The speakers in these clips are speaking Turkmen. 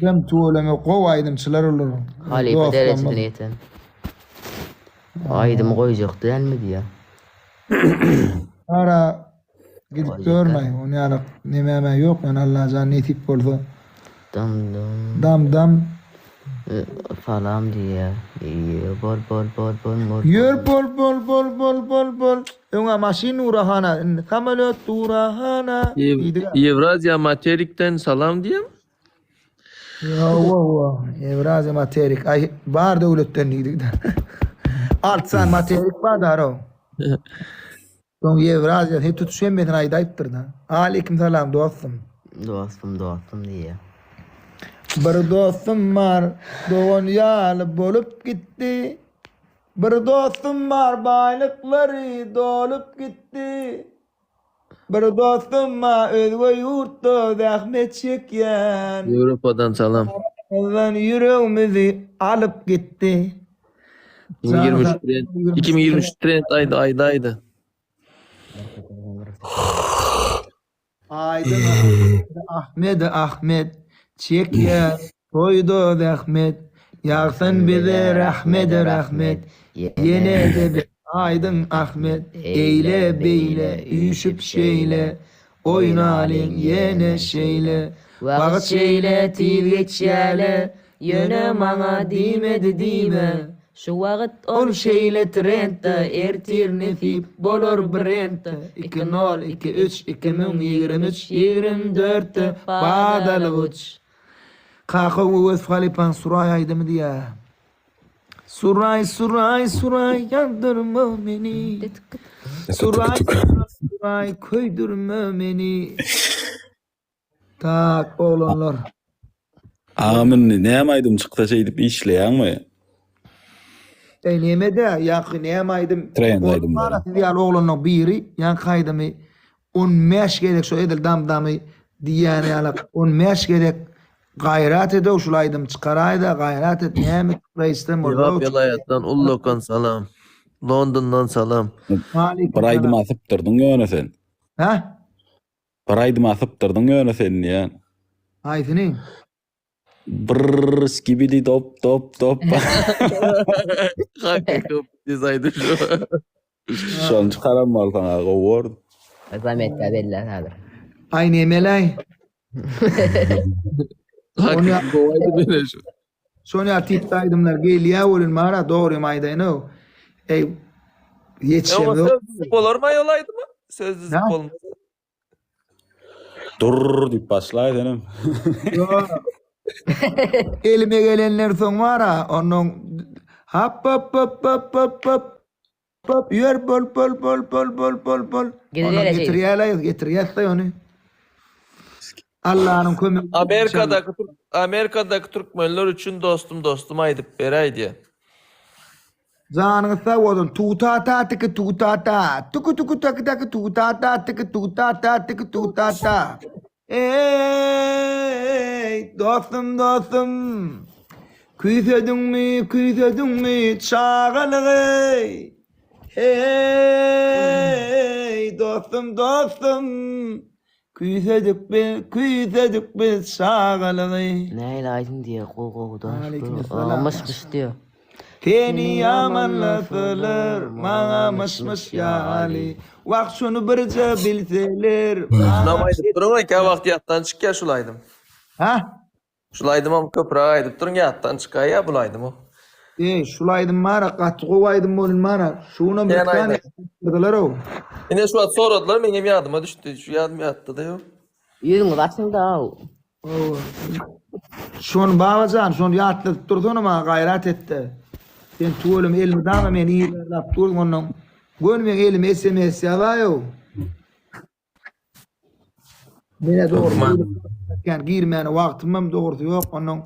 Hem tüweleme gowy aýdymçylar olar. Halypa derejesine ýeten. Aýdymy goýjak dälmi diýýär. Ara gidip görmäý, ony ýaly nemäme ýok, ýöne Allajan nesip bolsa. Dam dam. Dam dam. Salam diýýär. Ýör bol bol bol bol bol. Ýör bol bol bol bol bol bol. Öňä maşyn dura hana, indi samolýot dura hana diýdik. Ýewraziýa materikden salam diýýäň. Hawa, Ýewraziýa materik. Aý, bar döwletden diýdik-de. Alty sany materik bar daro. Soň Ýewraziýa he tutuş hemmesini aýdaýypdyr-da. Aleýkim salam dostum. Dostum, dostum diýýär. Bir dostum bar, dogan ýaly bolup gitdi. Bir dostum bar, baýlyklary dolup gitdi. Bir dostum bar, özge ýurtda zähmet çekýän. Ýewropadan salam. Aramyzdan ýüregimizi alyp gitdi. 2023 trend, 2023 trend aýdy, aýdy, aýdy. Aýdyn Ahmet Ahmet çekýär toýda zähmet Ýagsyn bize rahmet rahmet Ýene-de biz Aýdyň Ahmet Eýle beýle üýşüp şeýle Oýnalyň ýene şeýle Wagt şeýle tiz geçýäle Ýöne maňa diýmedi diýme. Şu wagt ol şeýle trendde Ertir nesip bolar brendde Iki nol iki üç 2023 24-de badalyk uç. Kaka Öwez halypaň Suraý aýdymy diýýä. Suraý suraý suraý ýandyrma meni. Suraý suraý köýdürme meni. Tak oglanlar. Agam indi näme aýdym çyksa şeýdip işleýäňmi? Eý nemede ýaňky näme aýdym Trend aýdymlary. Siz ýaly oglanlaň biri ýaňky aýdymy 15 gezek şo edil dam-damy diýýän ýalak 15 gezek gaýrat edow şul aýdym çykaraýda gaýrat et näme çykraýyşdan Lebap welaýatdan ullakan salam. Londondan salam. Bir aýdym asypdyrdyň ýöne sen. Hä? Bir aýdym asypdyrdyň ýöne sen diýýän. Haýsyny? Brrrr skibidi dop dop dop. Hakyky diz aýdym şu. Şony çykaran bolsaň a gowy bordy. Zametka bellär häzir. Aý nemeleý? Hakyky gowy aýdym ene şu. Şon ýaly tipde aýdymlar gelýä welin bara dogrymy aýdaýyn-ow. Eý ýetişemzok. Söz düzüp bolarmy aýol aýdyma? Söz düzüp bolmaz. Durr diýip başlaý senem. Ýok. Elime gelenler soň bara onnoň hap hap hap hap hap hap hap ýör bol bol bol bol bol bol bol. Ondan getirýäler getirýäs-de ony. Allanyň kömegi. Amerikadaky Amerikadaky türkmenler üçin dostum dostum aýdyp beräý diýä. Janyňyz sag bolsun tutata tiki tutata tuku tuku taki taki tutata tiki tutata tiki tutata Eý dostum dostum küýsediňmi küýsediňmi çagalygy Eý dostum dostum Küýsedik biz, küýsedik biz çagalygy. Nähili aýdym diýýär gowy gowy daş Aleykümselam. Myş myş diýýär. Seni ýamanlasalar maňa myş-myş ýaly Wah şuny birje bilseler Şunam aýdyp duruň käwagt ýatdan çykýar şul aýdym. Hä? Şul aýdymam köpräk aýdyp duruň ýatdan çykaýýa bul aýdymam. Eý şul aýdym bara gaty gowy aýdym bolun bara şunam bir sany aýdyrdylarow. Ine şu wagt soradylar meňem ýadyma düşdi şu ýadym ýatda-da ýok. Ýüzüňiz açyldy-ow. Hawa. Şony Babajan şony ýatladyp dursana maňa gaýrat etde. Sen tüweleme elmydama meni yzarlap durdyň onnoň göni meň elime sms ýazaýow. Menä dogry yani girmäne wagtymam dogrusy ýok. Ondan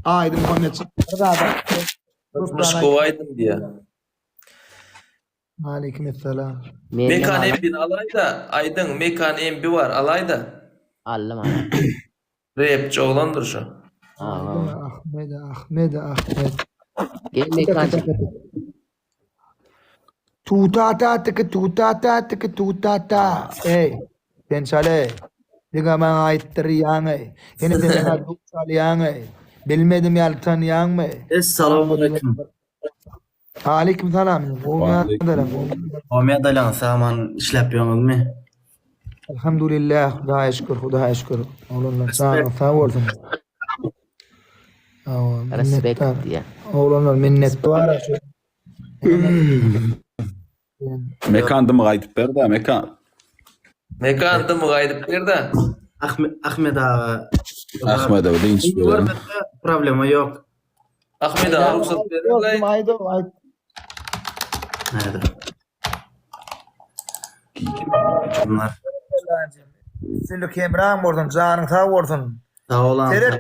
Aýdyň Muhammet bir zada. Myş gowy aýdym diýýär. Aleyküm esselam. Mekan MB-ni alaýda, aýdyň, Mekan MB bar, alaýda. Aldym ana. Repçi oglandyr şu. Aýdyň Ahmed Ahmed Ahmed. Gel Mekan. Tutata tiki tutata tiki tutata. Eý, sen çal eý. Diňe maňa aýtdyrýaň eý. Ýene sen maňa duz çalýaň eý. Bilmedim ýaly tanýaňmy? Essalamualeýkum. Aleýkum salam. Aleýkum. Omýa dalaň saman işläp ýöňüzmi? Elhamdülillah, Hudaýa şükür, Hudaýa şükür. Oglanlar janyň sag bolsun. Hawa, Respekt minnetdar. diýýär. Oglanlar minnetdar şu. Mekan dymyk aýdyp ber-dä, Mekan. Mekan dymyk aýdyp ber-dä. Ahmet Ahmet aga. Ahmede dynç berelim. Görmese problema ýok. Ahmet aga rugsat bererler. Aýdyp, aýt. Näde? Bunlar. Üstünlik hemraň bolsun, janyň sag bolsun. Sag bol agam. Seret.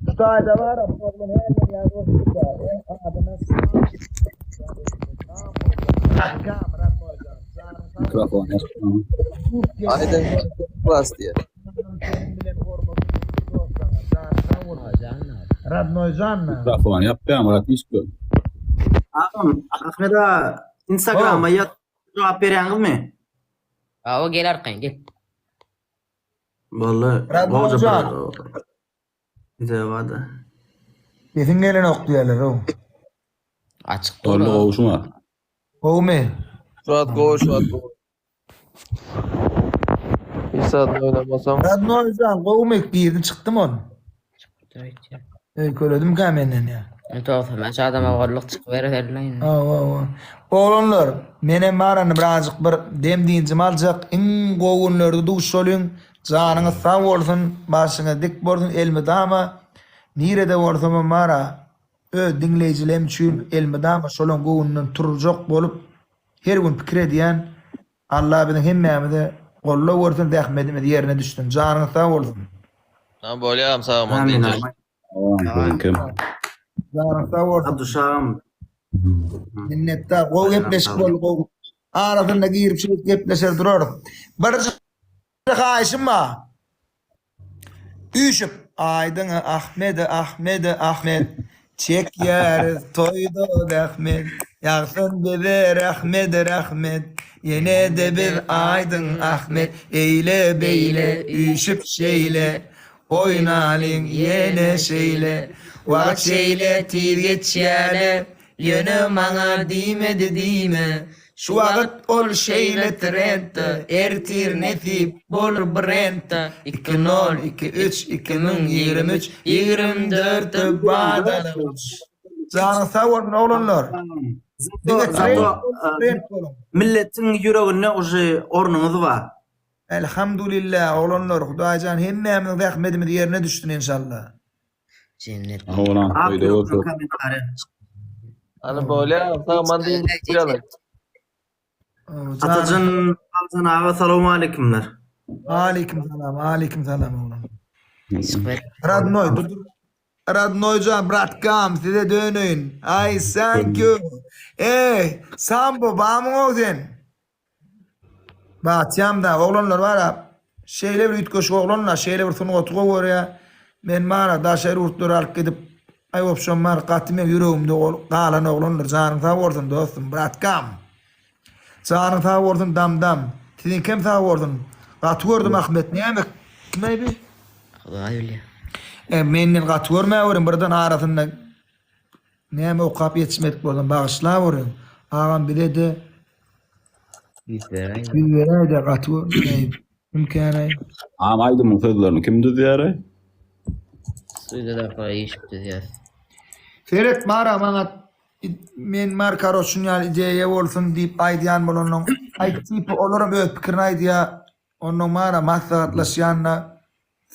Hudaýda bar, oglan her gün ýazyp oturýar. Adyna Mikrofon Aýdyň klas diýýär. Radnoý janna. Mikrofon ýapýar Murat iş gör. Agam, Ahmet aga Instagrama ýaz jogap berýäňizmi? Awa gel arkaýyn gel. Boldy. Radnoý Gowja jan. bir Video bardy. Sesiň gelenok diýerler ow. Açyk dur. Boldy gowşuma. Gowmy? Şu wagt gowy, şu wagt gowy. Bir saat oýnamasaň. Radnoý jan gowmy? Girdim çykdym ol. Öýkeledimkä menden ýa. 95 adama golluk çykyp bereberleýin. Hawa, hawa. Oglanlar, menem barany birazjyk bir dem dynjym aljak. Iň gowy günlerde duşalyň. Janyňyz sag bolsun, başyňyz dik bolsun elmydama. Nirede bolsamam bara öz diňleýjilerim üçin elmydama şolaň göwnünden turjak bolup her gün pikir edýän. Allah biziň hemmämize goldaw bersin, zähmetimiz ýerine düşsün. Janyňyz sag bolsun. Tamam bolýam sag bol. Amin. Dynç al. Tamam. Janyň sag bolsun. Abduş agam. Minnetdar. Gowy gepleşik boldy, gowy. Arasynda girip şeýdip gepleşer durarys. Birje haýyşym bar. Üýşüp Aýdyň Ahmede Ahmede Ahmet Çekýäris toýda zähmet Ýagsyn bize rehmet rehmet Ýene-de biz Aýdyň Ahmet Eýle-beýle üýşüp şeýle Oýnalyň ýene şeýle Wagt şeýle tiz geçýäle Ýöne maňa diýmedi diýme Şu wagt ol şeýle trendde Ertir nesip bolar brendde Iki nol iki üç 2023 24-de badalga Janyň sag bolsun oglanlar. Diňe trend boluň. Milletiň ýüreginde uje ornuňyz bar. Elhamdulillah oglanlar Hudaýjan hemmämiziň zähmetimiz ýerine düşsün enşalla. Cennet. Oğlan Ak toýda ýürekden bolsa. kommentariýa. Hany bolýar, sag man dynç alyň. Atajan Atajan aga salowmaleýkimler. Aleýkim salam, aleýkim salam oglan. Süper. Radnoý, dur dur. Radnoýjan, bratkam, size döneýin. Ay, thank you. Ey, Sambo, bamyň o sen? Batýam da, oglanlar bara, şeýle bir üýtgeşik oglanlar, şeýle bir sungaty gowy görýär. Men bara daşary ýurtlara alyp gidip, aý obşam bar, gaty meň ýüregimde galan oglandyr. Janyň sag bolsun dostum, bratkam. Janyň sag bolsun Damdam. Siziňkem sag bolsun. Gaty gördüm Ahmet näme? Kim aý bi? Hudaý bilýär. E, menden gaty görmäweriň birden arasynda Näme okap ýetişmedik bolsam bagyşlaweriň. Agam bize-de Ýüz beräýdä. Ýüz beräýdä gaty görmeýin. Mümkänaý. Agam aýdymyň sözlerini kim düzýäraý? Studiýada işip düzýäs. Seret mara maňa men mar karoç şun ýaly ideýa bolsun diýip aýdýan bolanyň aýt tipi olaram öz pikirini aýdýa onnoň mara maslahatlaşýanda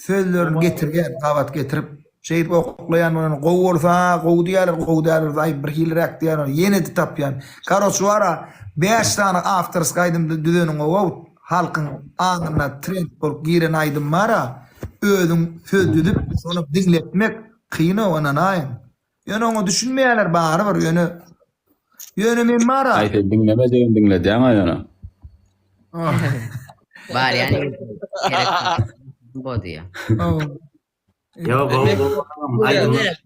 Sözlerini getirýän, gabat getirip, şeýdip oklaýan bolany gowy bolsa gowy diýýärler, gowy däl bolsa aý birhiliräk diýýärler, ýene-de tapýan. Karoç wara bäş sany awtorskiý aýdym düzeniň gowy, halkyň aňyna trend bolup giren aýdym bara, özüň söz düzüp, şony diňletmek kyn-ow ynanaýyň. Ýöne oňa düşünmeýärler barybir, ýöne ýöne men bara. Aý sen diňlemejegini diňledýäň-a ýöne. Bar ýa gerek bu diýýär. Ýo gowy gowy aýdymlar.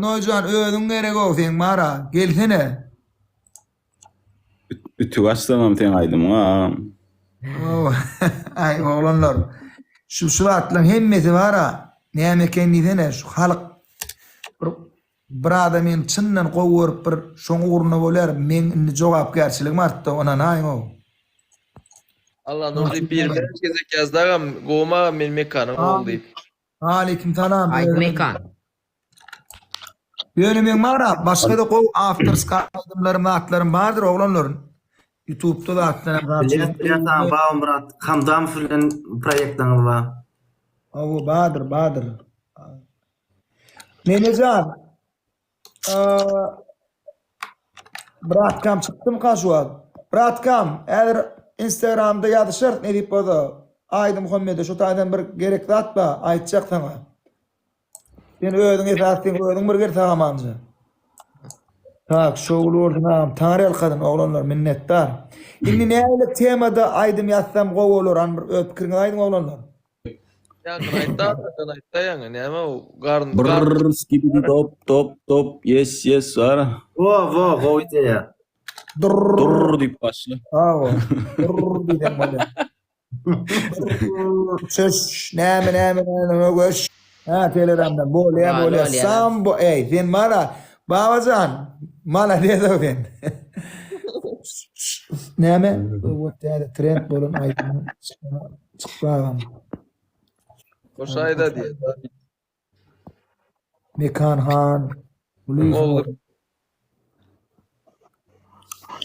Noýjan özüň gerek-ow seň bara, gelsene. Ütük açsamam seň aýdymyňa agam. Aý oglanlar, şu şu zatlaryň hemmesi bara. Näme eken diýsene şu halyk bir bir adam meni çyndan gowy görüp bir şoň ugrunda bolýar meň indi jogapkärçiligim artdy ynanaýyňow. Allanur diýip biri bäş gezek ýazdy agam gowmy agam men Mekanyň ogly diýip. Aleýkim salam. Aýt Mekan. Ýöne meň bar-a başga-da gowy awtorski aýdymlarym zatlarym bardyr oglanlar. Ýutubda zatlar hem zat. Bilýän bilýän saňa Babamyrat Hamdamow bilen proýektiňiz bar. Hawa bardyr bardyr. Menejan. Bratkam çykdymyka şu wagt? Bratkam, häzir Instagramda ýazyşarys nesip bolsa. Aýdy Muhammede şu taýdan bir gerek zat bar, aýtjak saňa. Sen özüň esas sen özüň bir gel sagamanja. Tak, şowly bolsun agam. Taňry ýalkasyn oglanlar, minnetdar. Indi nähili temada aýdym ýazsam gowy bolar, hany bir öz pikiriňizi aýdyň oglanlar. Ýaňky aýtdy arkadan aýtda ýaňy näme o garyn garyn Brrrr skibidi dop dop dop yes yes bar. Wo wo gowy ideýa. Durr. Durr diýip başla. Hawa. Durr diýseň bolýar. Durr. Çöş näme näme näme göş. Ha telegramdan bolýa Bar, bolýa. bolýa. Sam bo eý sen mara Babajan malades sen. Näme? Bu täze trend bolan aýdym çykdy agam. Goşaýda diýýär. Mekan han. Oldu.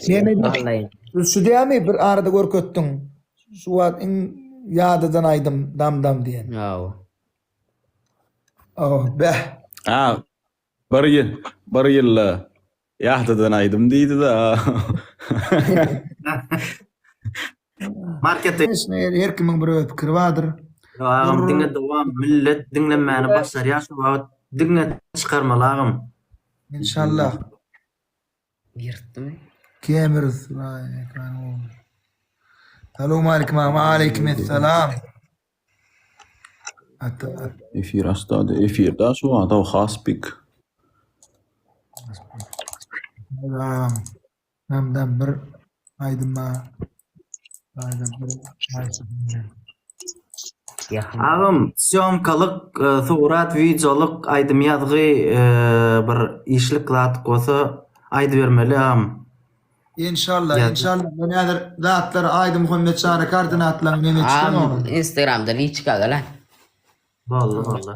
Näme Vallahi. Şu dämi bir arada görkezdiň. Şu wagt iň ýadadan aýdym dam dam diýen. Hawa. Oh beh. Ha bir ýyl bir ýylda ýahdadan aýdym diýdi-de. Markete Her kimiň bir öz pikiri bardyr. Agam diňe dowam millet diňlemäni başarýar şu wagt diňe çykarmaly agam. Inşallah. Ýyrtdymy? Kemir Salowmaleýkim agam. Aleýkim esselam. Ata. Efir açdy, efirde şu wagt o haspik. Agam. Namdan bir aýdym bar. Aýdym bir aýdym. Ýakyn. Agam sýomkalyk, e, surat, wideolyk, aýdym ýazgy e, bir işlik zat bolsa aýdybermeli agam. Inşallah, Ýa- inşallah. Men häzir zatlary Aýdym Muhammet Çary koordinatlaryny neme çykan Am oğlum. Instagramda liçka gala. Boldy boldy.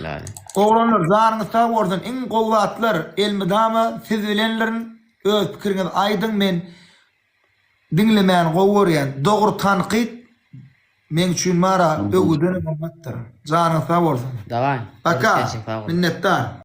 Lay. Oglanlar janyňyz sag bolsun iň gowy zatlar elmydama siz bilendirin öz pikiriňizi aýdyň men diňlemäni gowy görýän dogry tankyt meň üçin bara öwüdenem gymmatdyr janyňyz sag bolsun Daway. Paka Görüşýänçä sag bol. minnetdar.